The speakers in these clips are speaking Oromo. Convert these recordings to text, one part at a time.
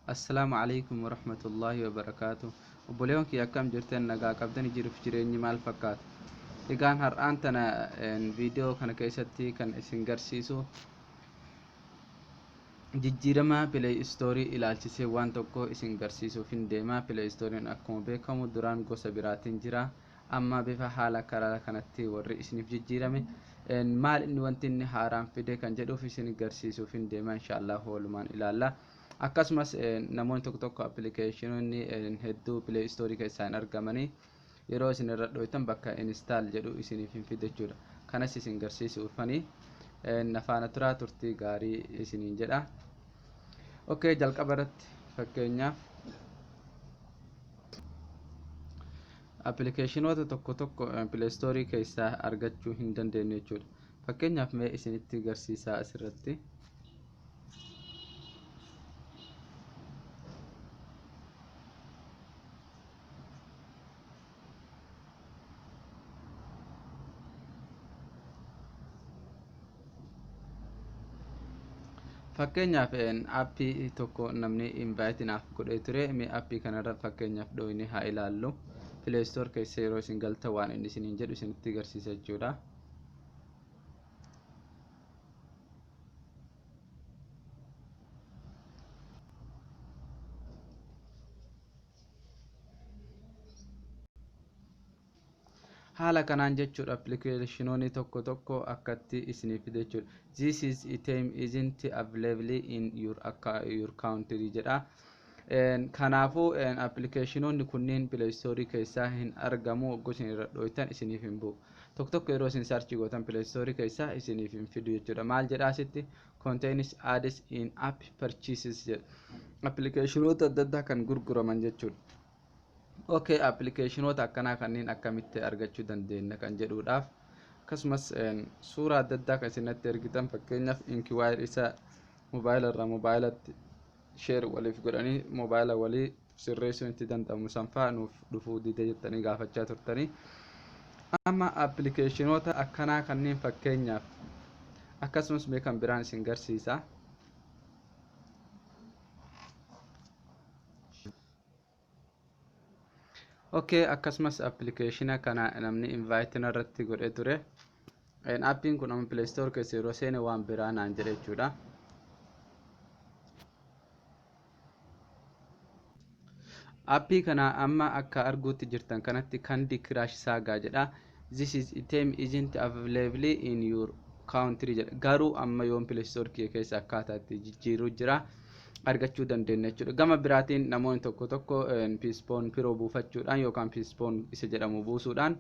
Assalaamu Aleeykum Warahmatullaahi Wabarakaatuh. Obboleewwan kiyya, akkam jirtan? Nagaa qabdani? Jiruuf jireenyi maal fakkaata? Egaan har'aan tana viidiyoo kana keessatti kan isin garsiisu jijjiirama Play Store ilaalchisee waan tokko isin garsiisuuf hin deema. Play Store'n akkuma beekamu duraan gosa biraatiin jira. Amma bifa haala karaa kanatti warri isiniif jijjiirame maal inni, wanti inni haaraan fide kan jedhuuf isin garsiisuuf hin deema. Inshaallah walumaan ilaalla. Akkasumas namoonni tokko tokko appilikeeshinoonni hedduu Play Store keessaa hin argamanii, yeroo isin irra dhoytan bakka install jedhu isiniif hin fidu jechuudha. Kanas isin garsiisuufani nafaana turaa, turtii gaarii isiniin jedha. Okay, jalqaba irratti fakkeenyaaf appilikeeshinoota tokko tokko Play Store keessaa argachuu hin dandeenyu jechuudha. Fakkeenyaaf mee isinitti garsiisaa asirratti. Fakkeenyaaf aappii tokko namni invite naaf godhee ture. Mee aappii kanarra fakkeenyaaf dhooyne haa ilaallu. Play Store keessa yeroo isin galtan waan inni isiniin jedhu isinitti agarsiisa jechuudha. Haala kanaan jechuudha, appilikeeshinoonni tokko tokko akkatti isiniif fide jechuudha. "This is item isn't available in your country" jedha. Kanaafuu appilikeeshinoonni kunniin Play Store keessaa hin argamu. Hogguu isin irra dhooytan isiniif hin bu'u. Tokko tokko yeroo isin search gootan Play Store keessaa isiniif hin fidu jechuudha. Maal jedha asitti? "Contains ads, in app purchases" jedha. Appilikeeshinoota adda addaa kan gurguraman jechuudha. Okay, appilikeeshinoota akkanaa kanneen akkamitti argachuu dandeenya kan jedhuudhaaf, akkasumas suuraa adda addaa kan isinatti ergitan, fakkeenyaaf inkiwaayir isa mobaayila irraa mobaayilatti share waliif godhanii mobaayila walii sirreessuun itti danda'amu sanfaa nuuf dhufuu dide jettanii gaafachaa turtanii. Amma appilikeeshinoota akkanaa kanneen fakkeenyaaf, akkasumas mee kan biraan isin garsiisa. Okay, akkasumas appilikeeshina kana namni invite irratti godhee ture. Aappiin kun amma Play Store keessa yeroo seene waan biraa naan jedhe jechuudha. Aappii kana amma akka arguutti jirtan kanatti Candy Crush Saga jedha. "This is item isn't available in your country" jedha. Garuu amma yoon Play Store kiyya keessa akkaataa itti jijjiiruu jira, argachuu dandeenya jechuudha. Gama biraatiin namoonni tokko tokko Psiphon Pro buufachuudhaan yookaan Psiphon isa jedhamu buusuudhaan,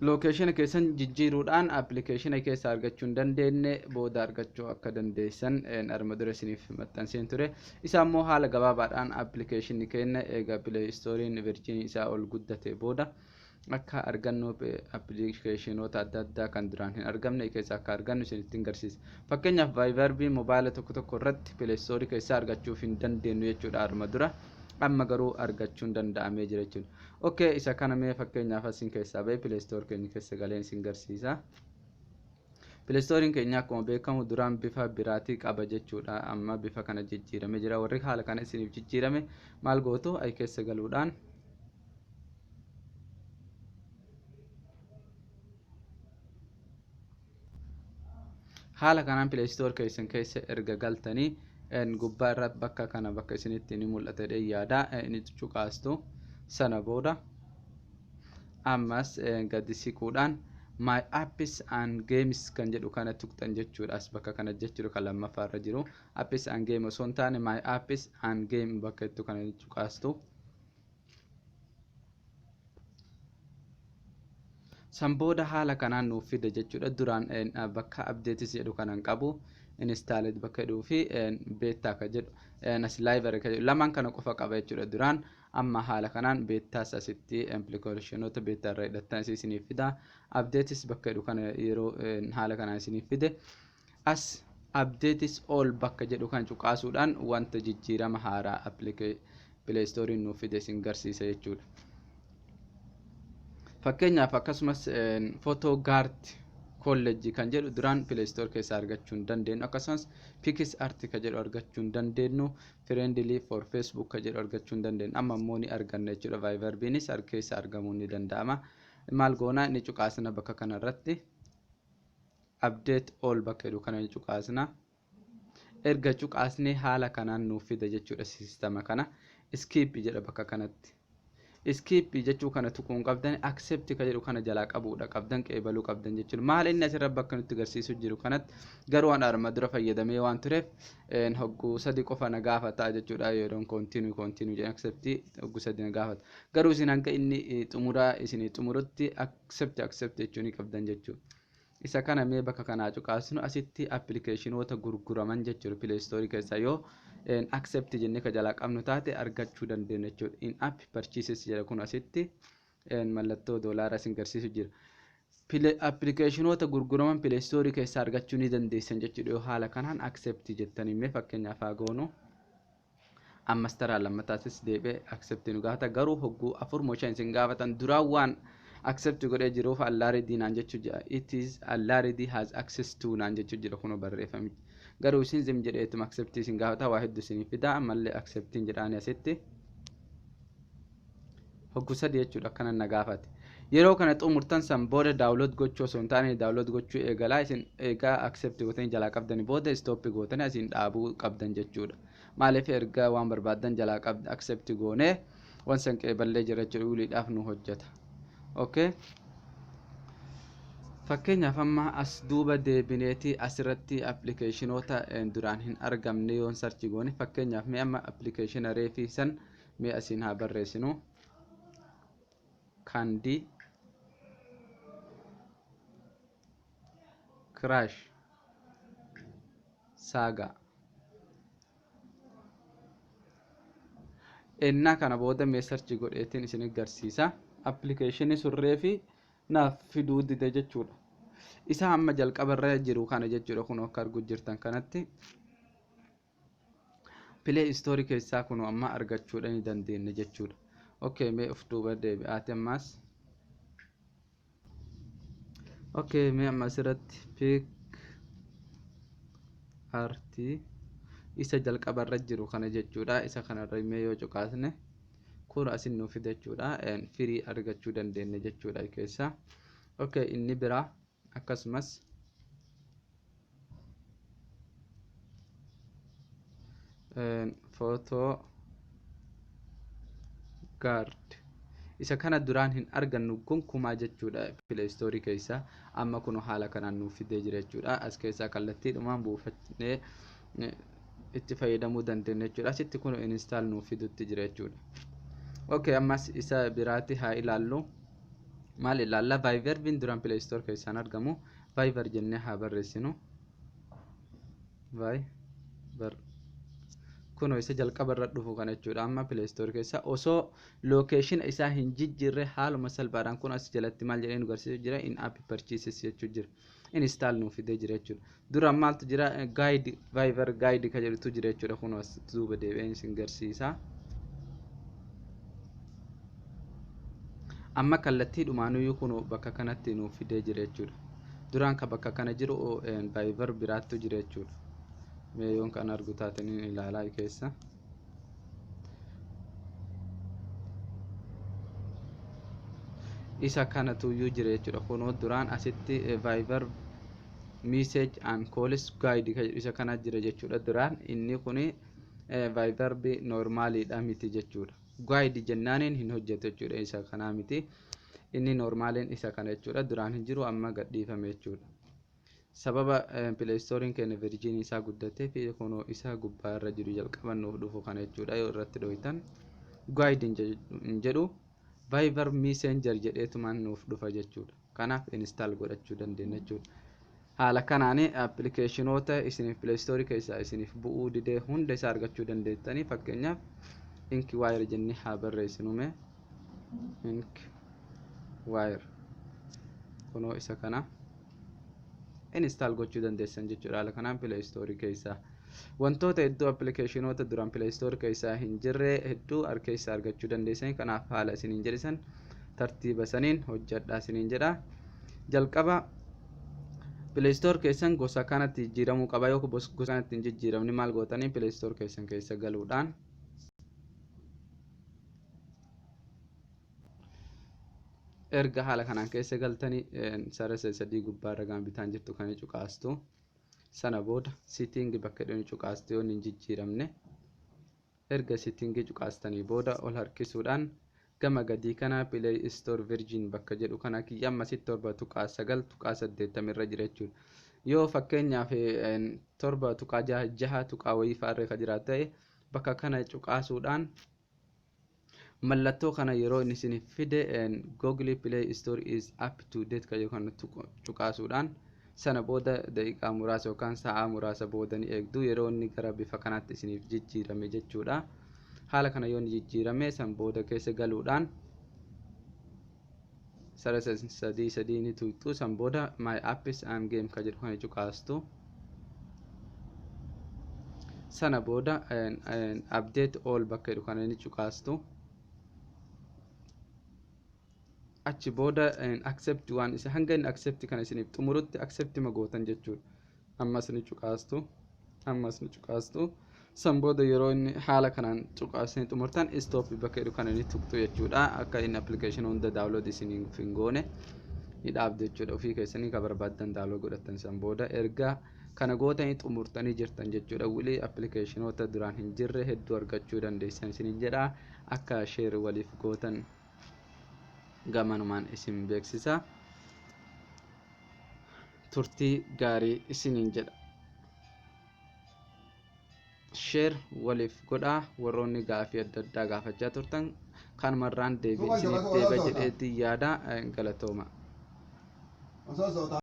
lookeeshina keessan jijjiiruudhaan appilikeeshina keessa argachuu hin dandeenye booda argachuu akka dandeessan arma dura isiniif maxxanseen ture. Isa immoo haala gabaabaadhaan appilikeeshinni keenya eega Play Store'n version isaa ol guddate booda akka argannu, appilikeeshinoota adda addaa kan duraan hin argamne keessa akka argannu isinitti agarsiisa. Fakkeenyaaf Viber'ii mobaayila tokko tokko irratti Play Store keessaa argachuuf hin dandeenyu jechuudha arma dura. Amma garuu argachuun danda'amee jira jechuudha. Okay, isa kana mee fakkeenyaaf asin keessaa bahee Play Store keenya keessa galeen isin garsiisa. Play Store'n keenya akkuma beekamu duraan bifa biraatii qaba jechuudha. Amma bifa kana jijjiirame jira. Warri haala kana isiniif jijjiirame maal gootu? Ay keessa galuudhaan haala kanaan Play Store keessan keessa erga galtanii, gubbaa irratti bakka kana bakka isinitti ni mul'ata jedhee yaada, inni cuqaastu. Sana booda ammas gadi siquudhaan "My apps and games" kan jedhu kana tuqxan jechuudha. As bakka kana jechuudha, kan lammaffaa irra jiru. Apps and game osoo hin taane "My apps and game" bakka jettu kana cuqaastu. San booda haala kanaan nuuf fida jechuudha. Duraan bakka "updates" jedhu kanan qabu, "installed" bakka jedhuu fi "beta" ka jedhu, as "library" ka jedhu, lamaan kana qofa qaba jechuudha duraan. Amma haala kanaan beta's asitti appilikeeshinoota beta irra hidhattan isiniif fida. "Updates" bakka jedhu kana yeroo haala kanaan isiniif fide, as "updates all" bakka jedhu kan cuqaasuudhaan wanta jijjiirama haaraa Play Store'n nuuf fide isin garsiisa jechuudha. Fakkeenyaaf akkasumas Photo Guard College kan jedhu duraan Play Store keessaa argachuu hin dandeenyu. Akkasumas PicsArt kan jedhu argachuu hin dandeenyu. Friendly for Facebook kan jedhu argachuu hin dandeenyu. Amma immoo ni arganna jechuudha. Viberbiinis keessa argamuu ni danda'ama. Maal goona? Ni cuqaasna. Bakka kanarratti "update all" bakka jedhu kana ni cuqaasna. Erga cuqaasnee haala kanaan nuuf fida jechuudha. Siistama kana "skip" jedha. Bakka kanatti "skip" jechuu kana tuquun qabdan, "accept" ka jedhu kana jalaa qabuudha qabdan, qeebaluu qabdan jechuudha. Maal inni asirra bakka nutti agarsiisu jiru kanatti garuu waan arma dura fayyadamee waan tureef hogguu sadi qofa na gaafata jechuudha. Yeroon "continue, continue" jedhan "accept" hogguu sadi na gaafata. Garuu isin hanga inni xumuraa isin xumurutti "accept, accept" jechuu ni qabdan jechuudha. Isa kana mee bakka kanaa cuqaasnu. Asitti appilikeeshinoota gurguraman jechuudha. Play Store keessaa yoo "accept" jennee ka jalaa qabnu taate argachuu dandeenya jechuudha. "In app purchases" jedha. Kun asitti mallattoo doolaaraa isin garsiisu jira. Appilikeeshinoota gurguraman Play Store keessaa argachuu ni dandeessan jechuudha yoo haala kanaan "accept" jettanii. Mee fakkeenyaaf haa goonu. Ammas taraa lammataasis deebi'ee "accept" nu gaafata. Garuu hogguu afur moo shan isin gaafatan. Duraan waan accept godhee jiruuf "already" naan jechuu jira. "It is already has access to" naan jechuu jira. Kunoo barreeffamichi. Garuu isin zim jedheetuma "accept" isin gaafata, waa hedduu isinii fida. Ammallee "acceptiin" jedhaani asitti hogguu sadi jechuudha. Akkana na gaafate. Yeroo kana xumurtan san booda download gochuu osoo hin taane, download gochuu eegalaa. Isin eegaa accept gootanii jalaa qabdanii booda stop gootanii asiin dhaabuu qabdan jechuudha. Maaliif? Erga waan barbaaddan jalaa qabd accept goonee waan san qeeballee jira jechuudha. Wiliidhaaf nu hojjeta. Okay, fakkeenyaaf amma as duuba deebineeti asirratti appilikeeshinoota duraan hin argamne yoon search goone, fakkeenyaaf mee amma appilikeeshina reefii san mee asiin haa barreessinu. Candy Crush Saga ennaa kana booda mee search godheetiin isin agarsiisa. Appilikeeshinii surree fi naaf fiduu dide jechuudha. Isa amma jalqabarra jiru kana jechuudha. Kun akka arguu jirtan kanatti Play Store keessaa kun amma argachuudha ni dandeenya jechuudha. Okay, mee of duuba deebi'aati ammaas. Okay, mee amma asirratti PicsArt isa jalqabarra jiru kana jechuudha. Isa kanarra mee yoo cuqaasne, kun asin nuuf fida jechuudha. Firii argachuu dandeenya jechuudha keessa. Okay, inni biraa akkasumas Photo Guard. Isa kana duraan hin argannu gonkumaa jechuudha Play Store keessa. Amma kun haala kanaan nuuf fidee jira jechuudha. As keessaa kallattiidhumaan buufannee itti fayyadamuu dandeenya jechuudha. Asitti kun install nuuf fidutti jira jechuudha. Okay, ammas isa biraatti haa ilaallu. Maal ilaalla? Viberbiin duraan Play Store keessaan argamu. Viber jennee haa barreessinu. Viber kunoo isa jalqaba irra dhufu kana jechuudha. Amma Play Store keessa osoo location isaa hin jijjiirre haaluma salphaadhaan kun as jalatti maal jedhee nu garsiisu jira? "In app purchases" jechuu jira. Install nuuf fidee jira jechuudha. Dura maaltu jira? Guide, Viber guide ka jedhutu jira jechuudha. Kun as duuba deebi'een isin garsiisa. Amma kallattii dhumaanuyyuu kun bakka kanatti nuuf fidee jira jechuudha. Duraan ka bakka kana jiru Viber biraattu jira jechuudha. Mee yoon kan argu taataniin ilaalaa keessa. Isa kanatuyyuu jira jechuudha. Kunoo duraan asitti Viber message and calls guide ka jedhu isa kana jira jechuudha. Duraan inni kuni Viber normaliidha miti jechuudha. Guide jennaaniin hin hojjetu jechuudha. Isa kanaa miti. Inni normaliin isa kana jechuudha. Duraan hin jiru, amma gadhiifame jechuudha. Sababa Play Storeiin keenya version isaa guddatee fi kunoo isa gubbaa irra jiru jalqabannuuf dhufu kana jechuudha. Yoo irratti dhohitan guide hin jedhu, Viber Messenger jedheetumaan nuuf dhufa jechuudha. Kanaaf install godhachuu dandeenya jechuudha. Haala kanaan appilikeeshinoota isiniif Play Store keessaa isiniif bu'uu didee hunda isaa argachuu dandeettanii. Fakkeenyaaf InkWire jennee haa barreessinu mee. InkWire kunoo isa kana install gochuu dandeessan jechuudha. Haala kanaan Play Store keessaa wantoota hedduu, appilikeeshinoota duraan Play Store keessaa hin jirre hedduu keessaa argachuu dandeessan. Kanaaf haala isiniin jedhisan tartiiba saniin hojjedhaa isiniin jedha. Jalqaba Play Store keessan gosa kanatti jijjiiramuu qaba. Yoo gosa kanatti hin jijjiiramne, maal gootanii? Play Store keessan keessa galuudhaan erga haala kanaan keessa galtanii, sarara sadii gubbaarra gama bitaan jirtu kan cuqaastu. Sana booda setting bakka jedhu cuqaastu yoo hin jijjiiramne. Erga setting cuqaastanii booda, ol harkisuudhaan gama gadii kana Play Store version bakka jedhu kana, kiyya ammasitti 7.9.80 irra jira jechuudha. Yoo fakkeenyaaf 7.66 tuqaa wayii fa'aa irra kan jiraatu ta'e, bakka kana cuqaasuudhaan mallattoo kana yeroo inni isiniif fide, "Google Play Store is up to date" kan jedhu kana cuqaasuudhaan, sana booda daqiiqaa muraasa yookaan sa'aa muraasa booda ni eegdu, yeroo inni gara bifa kanaatti isiniif jijjiirame jechuudha. Haala kana yoo inni jijjiirame, san booda keessa galuudhaan sarara sadii sadii ni tuqxu. San booda "My apps and game" kan jedhu kana cuqaastu. Sana booda "Update all" bakka jedhu kana ni cuqaastu. Achi booda accept waan isa hanga inni accept kana isiniif xumurutti accept ma gootan jechuudha. Ammas ni cuqaastu, ammas ni cuqaastu. San booda yeroo inni haala kanaan cuqaasanii xumurtan, stop bakka jedhu kana ni tuqxu jechuudha. Akka inni application hunda download isiniif hin goone ni dhaabdu jechuudha. Ofii keessanii ka barbaaddan download godhattan. San booda erga kana gootanii xumurtanii jirtan jechuudha. Wilii applicationoota duraan hin jirre hedduu argachuu dandeessan isiniin jedha. Akka share waliif gootan gamanumaan isin beeksisa. Turtii gaarii isiniin jedha. Share waliif godhaa. Warroonni gaafii adda addaa gaafachaa turtan, kanumarraan deebii isiniif deeba jedheetti yaada. Galatooma.